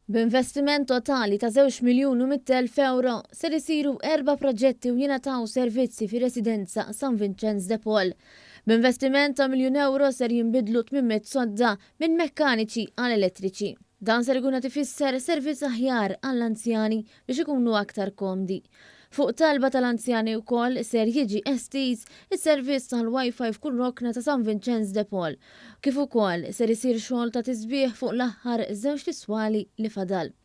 B'investiment totali ta' 2,100,000 ewro, ser isiru erba' proġetti u jingħataw servizzi fir-residenza San Vinċenz de Paul. B'investiment ta' miljun ewro ser jinbidlu 800 sodda minn mekkaniċi għal elettriċi. Dan ser ikun qed ifisser servizz aħjar għall-anzjani biex ikunu aktar komdi. Fuq talba tal-anzjani wkoll ser jiġi estiż is-servizz tal-Wi-Fi f'kull rokna ta' San Vinċenz de Paul, kif ukoll ser isir xogħol ta' tisbiħ fuq l-aħħar żewġt iswali li fadal.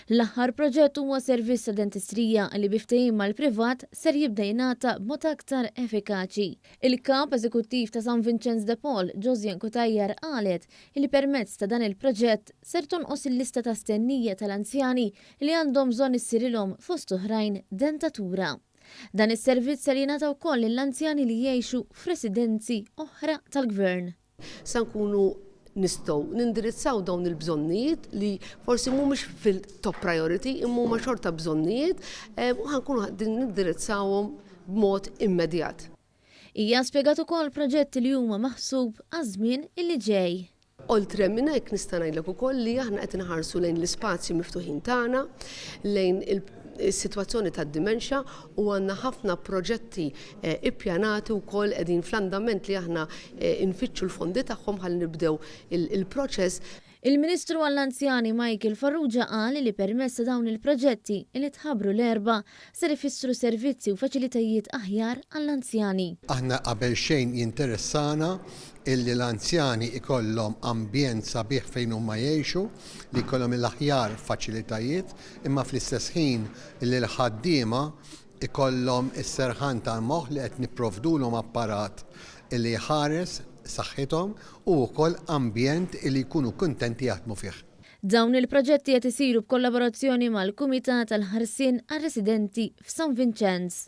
L-aħħar proġett huwa servizz ta' dentistrija li bi ftehim mal-privat ser jibda jingħata b'mod aktar effikaċi. Il-Kap Eżekuttiv ta' San Vinċenz de Paul, Josiane Cutajar qalet li permezz ta' dan il-proġett ser tonqos il-lista ta' stennija tal-anzjani li għandhom bżonn issirilhom fost oħrajn dentatura. Dan is-servizz ser jingħata wkoll lill-anzjani li jgħixu f'residenzi oħra tal-Gvern. Sa nkunu nistgħu nindirizzaw dawn il-bżonnijiet li forsi mhumiex fil-top priority imma huma xorta bżonnijiet u ħa nkunu qegħdin nindirizzawhom b'mod immedjat. Hija spjegat ukoll proġetti li huma maħsub għaż-żmien li ġej. Oltre minn hekk nista' ngħidlek ukoll li aħna qed inħarsu lejn l-ispazji miftuħin tagħna, lejn is-sitwazzjoni tad-dimensja u għandna ħafna proġetti ippjanati wkoll qegħdin fl-andament li aħna nfittxu l-fondi tagħhom ħalli nibdew il-proċess. Il-Ministru għall-Anzjani Michael Farrugia qal li permezz ta' dawn il-proġetti li tħabbru l-Erbgħa ser ifissru servizzi u faċilitajiet aħjar għall-anzjani. Aħna qabel xejn jinteressana illi l-anzjani ikollhom ambjent sabiħ fejn huma jgħixu, li jkollhom l-aħjar faċilitajiet, imma fl-istess ħin illi l-ħaddiema ikollhom is-serħan tal-moħħ li qed nipprovdulhom apparat li jħares saħħithom u wkoll ambjent li jkunu kuntenti jaħdmu fih. Dawn il-proġetti qed isiru b'kollaborazzjoni mal-Kumitat għall-Ħarsien għar-Residenti f'San Vinċenz.